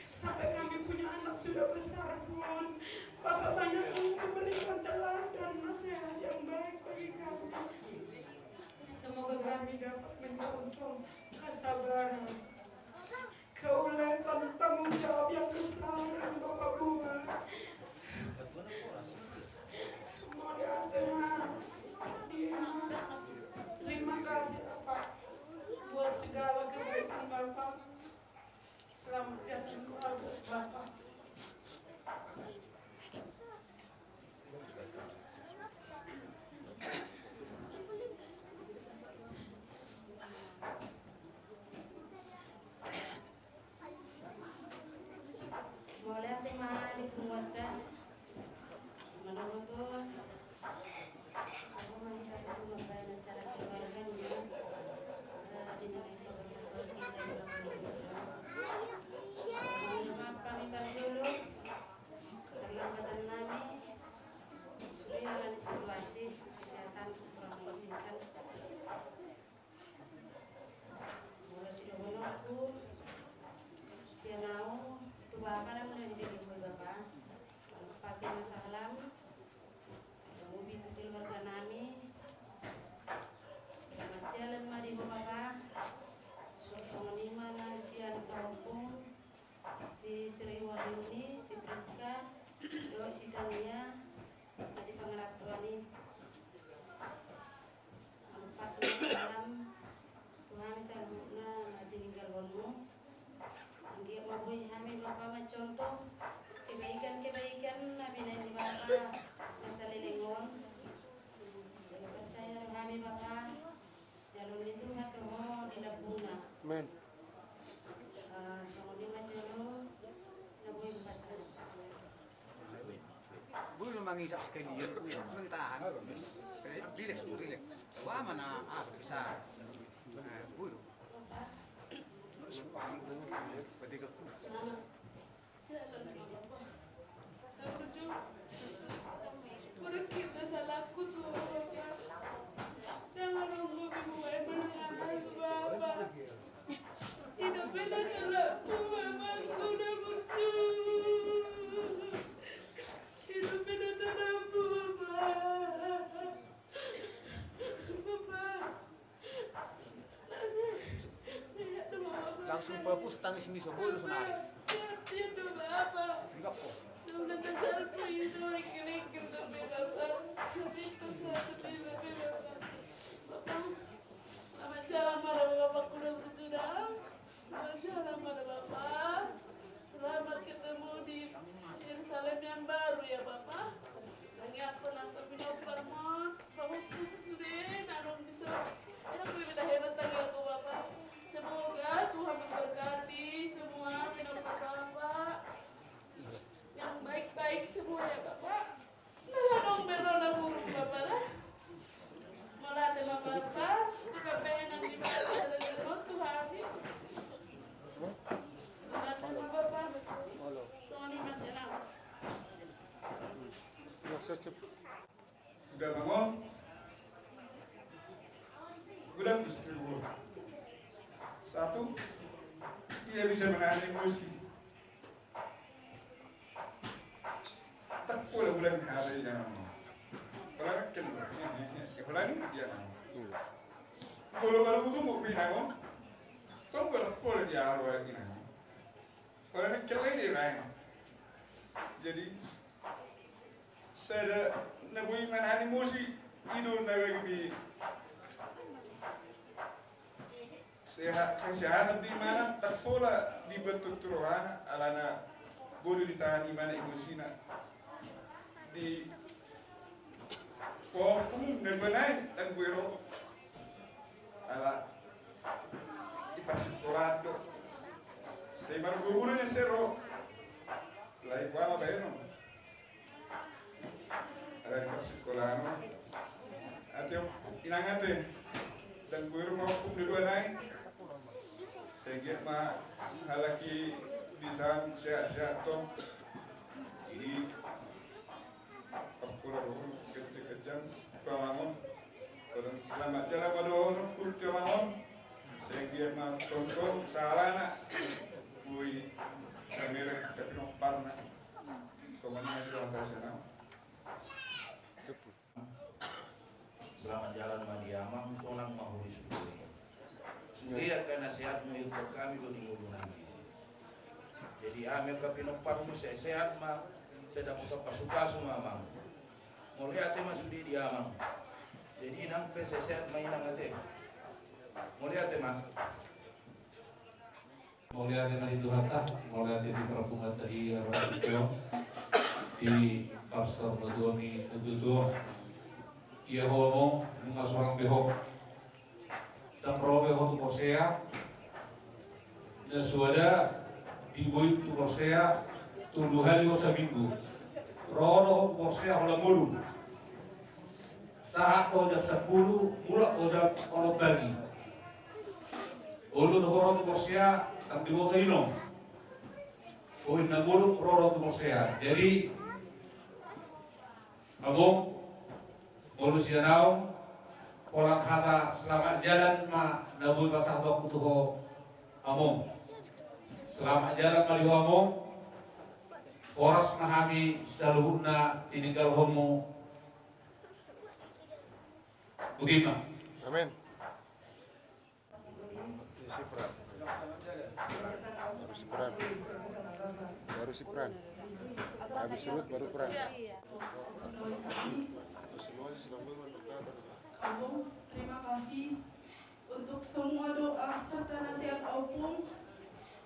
sampai kami punya anak sudah besar pun, Bapak banyak memberikan teladan nasihat yang baik bagi kami. Semoga kami dapat mencontoh kesabaran, keuletan, tanggung jawab yang besar yang Bapak buat. Mauliate ma di ho. Terima kasih, Bapak, buat segala kebaikan Bapak. Selamat jalan keluarga Bapak. Mauliate ma di punguanta. Manogot on, ahu ma hita tutu mambahen acara keluarga ninna. Eh, di na lain pabotol-botol hita di bagasan. Mohon maaf hami parjolo, keterlambatan nami, sude ala ni situasi kesehatan kurang memungkinkan. Molo sidohononku sian ahu, tu Bapak ndang na dibege ho i Bapak. Molo pake ma salam, gabe tu keluarga nami. Selamat jalan ma di ho Bapak. Songon i ma na sian pahompu, si Sri Wahyuni, si Priska, dohot si Tania, na di pangarantoan i. Ampakna salam tu hami saluhutna na tininggalhonmu. Anggiat ma boi hami Bapa mancontoh kebaikan-kebaikan na binahen ni Bapa na saleleng on. Jala percaya do hami Bapa, jaloon ni Tuhan do ho di lambungna. Amin. Ah, songon i ma jolo na boi hupasahat. Boi do mangisak sekalian, mangitak. Rileks, rileks. Wah, mana, ah, bisa. Nah, boi do. Selamat jalan, Bapak. Tarujuk. Mungkin salahku tu Bapak. Jangan, Bapak. Tidak pernah salahku, Bapak. Sudah berjuang. Tidak pernah salahku, Bapak. Bapak. Langsung pepus tangis ni so, boi do sonari. Enggak po. Selamat jalan, Bapak. Sudah. Selamat jalan. Udah bangun. Udah mesti dulu. Satu, dia bisa menahan emosi. Tak boleh ulang hari yang lama. Kalau kan, ya, kalau ini dia lama. Kalau baru butuh mau pindah, tong baru boleh dia arwah ini. Kalau nak kelai dia lain. Jadi, sada na boi manahan emosi, i do na gabe sehat, kesehatan di mana, tak pola dibentuk tu rohana, alana boi do ditahan imana emosina. Di pokok na boi nai, tak boi ro. Ala, i pasti koran do. Sai marguru na sero. Lai kuala baenon. Ala di parsikolaan on. Ate, inang ate. Dan guru mau hukum di dua nai. Sehingga ma halak i bisa sehat-sehat tong. Jadi, aku lalu kecil-kecil, bangun. Terus selamat jalan pada orang, kultur bangun. Sehingga ma tonton, salah nak. Boi, kamera, tapi nomparna. Soalnya di atas sana. Selamat jalan ma di amang, sonang ma huri sude. Sude angka nasehatmu, ingkon hami do di ngolu nami. Jadi hami angka pinomparmu sehat-sehat ma, sai dapot pasu-pasu ma amang. Mauliate ma sude di amang. Jadi inang pe sehat-sehat ma inang ate. Mauliate ma. Mauliate ma di Tuhanta, mauliate di parpunguanta di Arbatua, di pastor matua ni Arbatua. Ia ho amang, nunga sorang be ho. Ndang ro be ho tu porsea. Na suada di boi tu porsea, tolu hali ho saminggu. Ro do ho tu porsea holan ngolu. Sahat ho jam sampulu, mulak ho jam onom pagi. Olo do ho ro tu porsea, ndang diboto inom. Poin na ngolu ro do ho tu porsea. Jadi, amang, molo sian au, holan hata selamat jalan ma na boi pasahatonku tu ho, amang. Selamat jalan ma di ho, amang. Horas ma hami saluhutna tininggalhonmu. Botima. Amin. Isi peran. Baru si peran. Baru si peran. Habis Ruth, baru peran. Agung, terima kasih untuk semua doa serta nasihat Opung.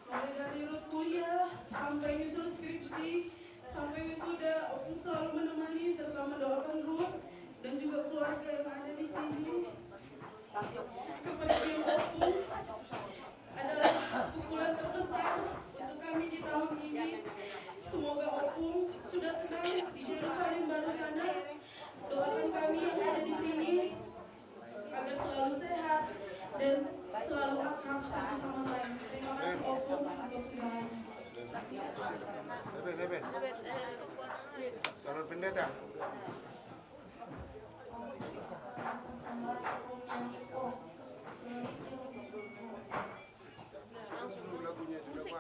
Mulai dari Ruth kuliah, sampai nyusul skripsi, sampai wisuda, Opung selalu menemani serta mendoakan Ruth dan juga keluarga yang ada di sini. Kepergian Opung adalah pukulan terbesar untuk kami di tahun ini. Semoga Opung sudah tenang di Yerusalem Baru sana. Doakan kami yang ada di sini agar selalu sehat dan selalu akrab satu sama lain. Terima kasih, Opung, untuk segalanya. Bebe, bebe. Calon pendeta. Langsung. Musik.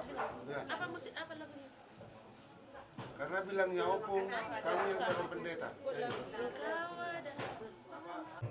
Ya. Apa musik, apa lagunya? Karena bilangnya Opung, kamu yang calon pendeta. Engkau ada. Engkau ada bersamaku.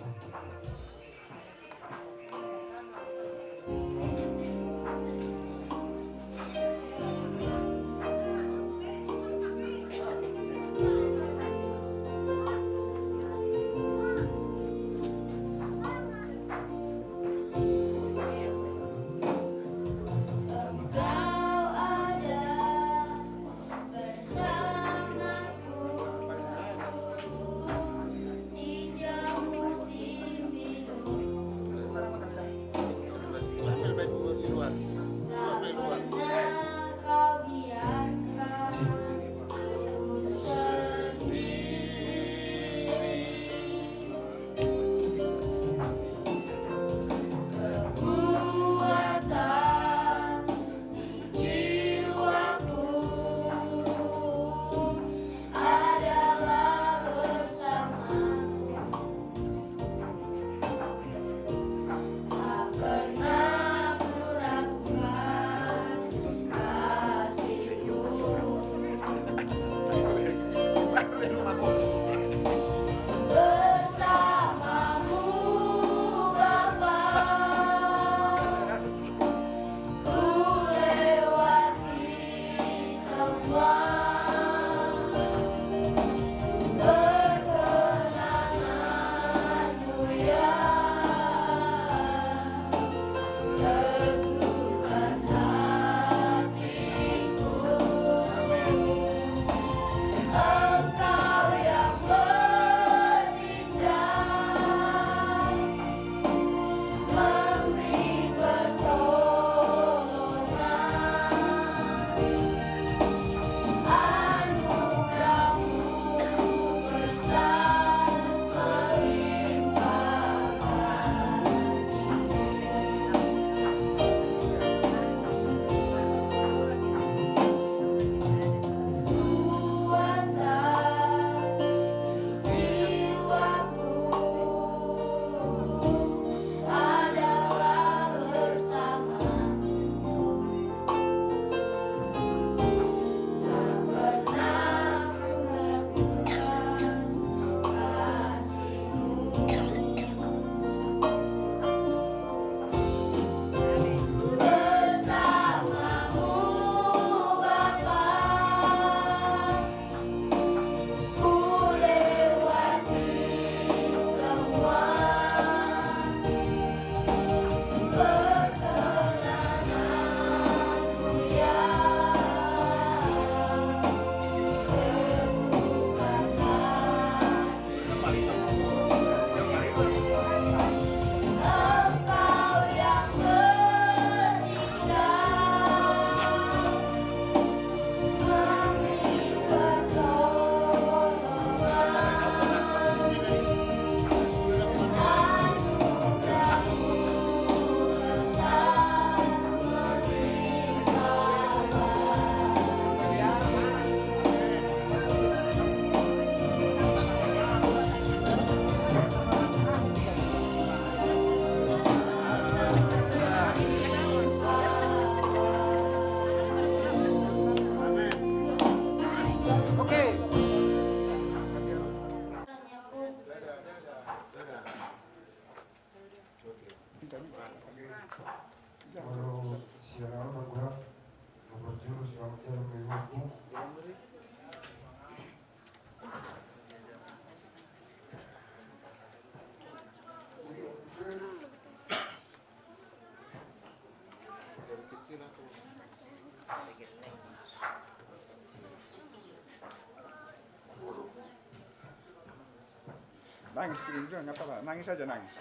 Nangis, Cilincing, nggak apa-apa. Nangis aja, nangis.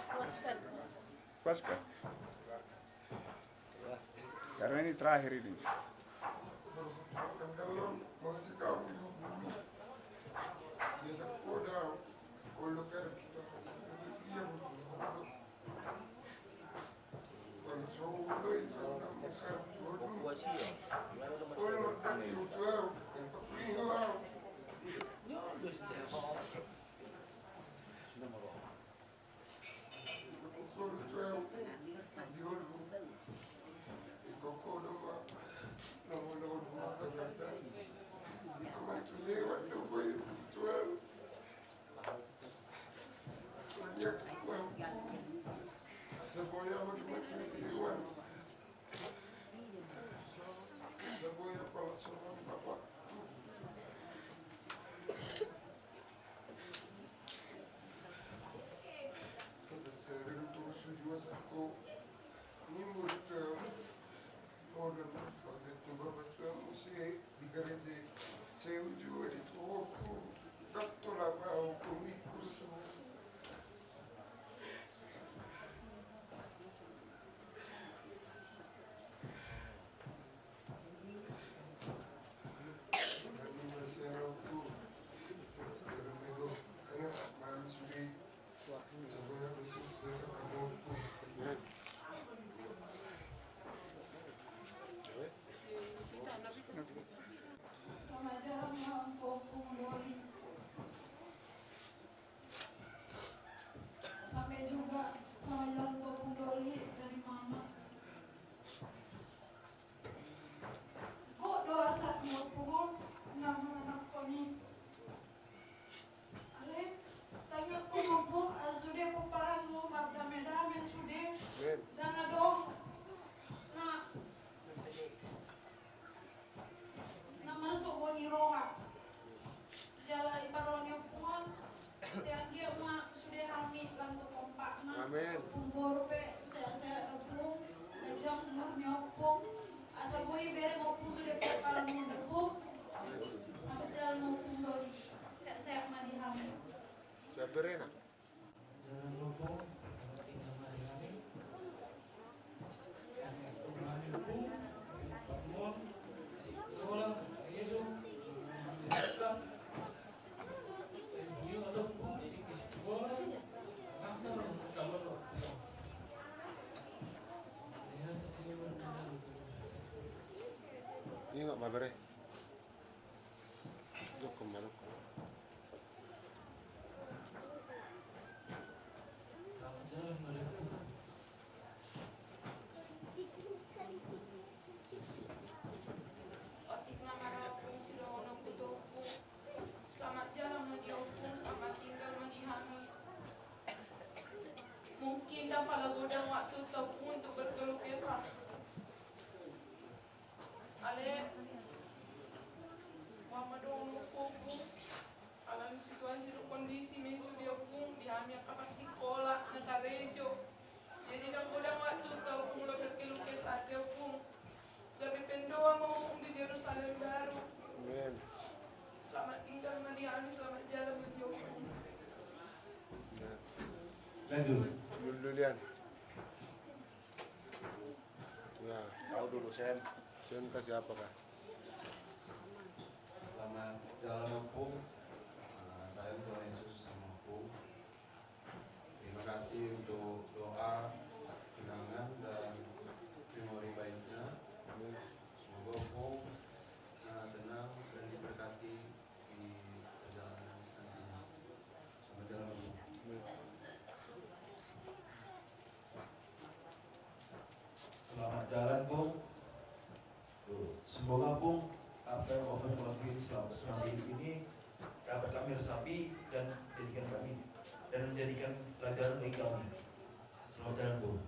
Puas kan? Karena ini terakhir ini. Sampai juga sama jalan ke Pundoli dari mama. Kok doa saat mau punggung nama anak koni. Ale, tangiangku mampu, ah, sude pomparanmu mardame-dame sude. Amin. Dan adong na na marsogo ni roha. Jala i parroha ni ompung on, sai anggiat ma sude hami lantu kompakna. Amin. Ompung boru pe sehat-sehat ompung, na jam umur ni ompung. Asa boi bere ma ompung sude pe parroha ni ompung. Amin. Amin. Jala ma ompung doli, sehat-sehat ma di hami. Sehat berena. Ingot ma bere. Dokon ma, dokon. Otik ma marapung sidohononku tu ompung. Selamat jalan ma di ompung, selamat tinggal ma di hami. Mungkin ndang pala godang waktu tu ompung untuk berkeluh kesah. Ale, mama dong lupa ompung. Alani situasi dohot kondisi mesu di ompung, di hami angka parsikola na karejo. Jadi ndang godang waktu tu ompung laho berkeluh kesah di ompung. Gabe pandohan ma ompung di Jerusalem Baru. Amin. Selamat tinggal ma di hami, selamat jalan ma di ompung. Amin. Lanjut. Dulu, dulu, Lian. Ya. Kau dulu, Sen. Sen, kasih apa kah? Selamat jalan, Ompung. Nah, sayang Tuhan Yesus sama Ompung. Terima kasih untuk doa, kenangan, dan memori baiknya. Semoga Ompung, nah, tenang dan diberkati di perjalanan nantinya. Selamat jalan, Bung. Selamat jalan, Bung. Tuh, semoga, Bung, apa yang Bung lakuin selama, selama hidup ini dapat kami resapi dan jadikan kami, dan menjadikan pelajaran bagi kami. Selamat jalan, Bung.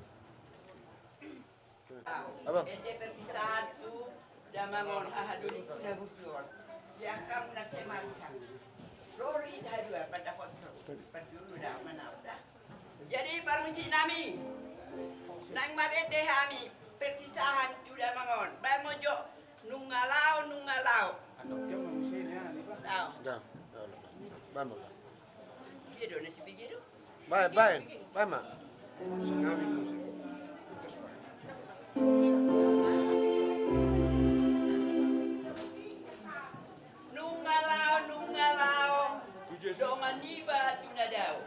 Apa? Ende perpisahan tu damang on, aha do ningku na butuhon. Di angka na semansa. Ro do hita dua, pada kontrol. Pada dulu dah, mana udah. Jadi, parmusik nami, naeng marende hami perpisahan tu damang on. Baen ma. Baen, baen, baen ma. Singami musik. Putus, Pak. Nunga laho, nunga laho dongan niba tu na dao.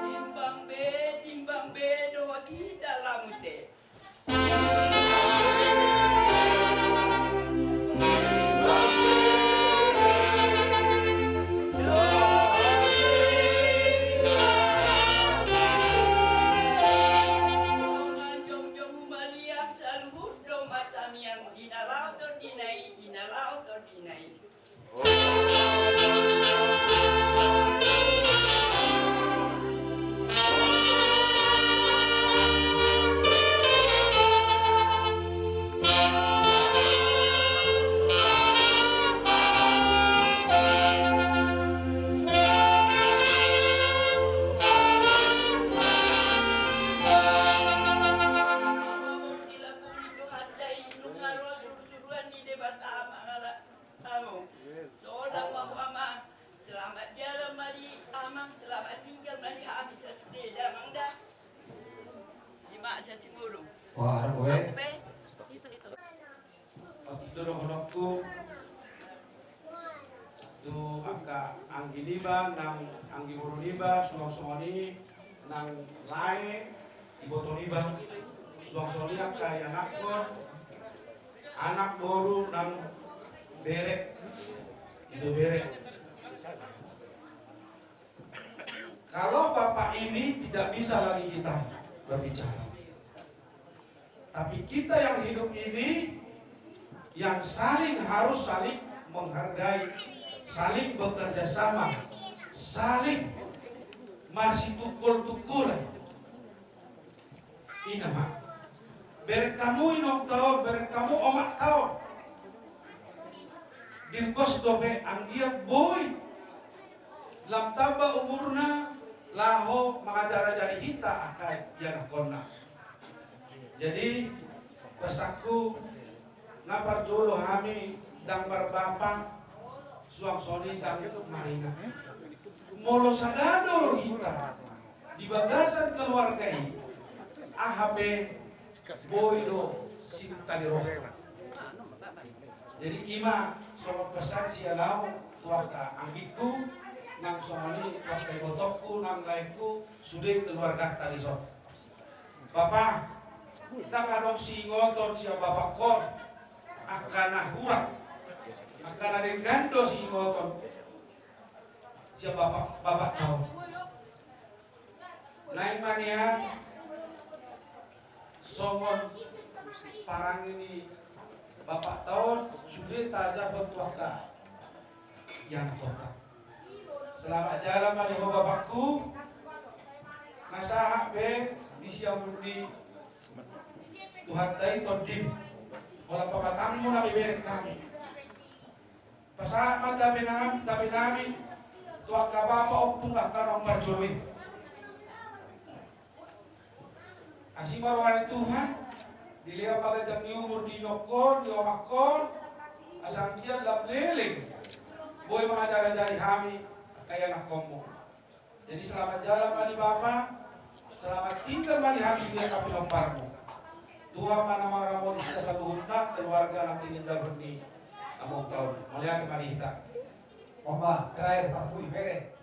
Timbang be, timbang be dohot hita lamu se. Jongjong humaliang saluhut do martamiang di na laho tondina i, di na laho tondina i. Amo. Selamat jalan ma di amang, selamat tinggal ma di hami sasude damang da. Ima sa simurung. Wah, gue. Itu, itu. Waktu itu dohononku tu angka anggi niba, nang anggi boru niba, suang songon i nang lae, iboto niba, suang songon i angka ianakhon, anak boru nang bere, ido bere. Kalau bapak ini tidak bisa lagi kita berbicara. Tapi kita yang hidup ini yang saling harus saling menghargai, saling bekerja sama, saling marsitungkol-tungkolan. Ina ma. Bereng hamu inongta on, bereng hamu omangta on. Dipos dope anggiat boi lam tamba umurna laho mangajar-ajari hita angka ianakhonna. Jadi, pesanku, na parjolo hami ndang marbapa, suang songon i ndang maringan. Molo sada do hita di bagasan keluarga i, aha pe boi do sitali roha. Jadi ima songon pesan sian au tu angka anggingku, nang songon i tu angka ibotongku, nang laengku, sude keluarganta dison. Bapa, ndang adong siingoton sian bapakkon angka na hurang, angka na denggan do siingoton sian bapak, bapakta on. Naeng ma nian songon parange ni bapakta on sude taajarhon tu angka ianakhonta. Selamat jalan ma di ho bapakku. Na sahat be di siamun ni Tuhanta i tondim. Holan pamatangmu na bebereng hami. Pasahat ma tabe nami, tabe nami tu angka bapa, ompung, angka naung parjolo i. Asi ma roha ni Tuhan, dilehon ma ganjang ni umur di inongkon, di omangkon, asa anggiat lam leleng boi mangajar-ajari hami angka ianakhonmu. Jadi selamat jalan ma di bapa, selamat tinggal ma di hami sude angka pinomparmu. Tuhan ma na mangaramoti hita saluhutna, keluarga na tinindalhon ni amongta on. Mauliate ma di hita. Oma, terakhir, Pak Budi, bere.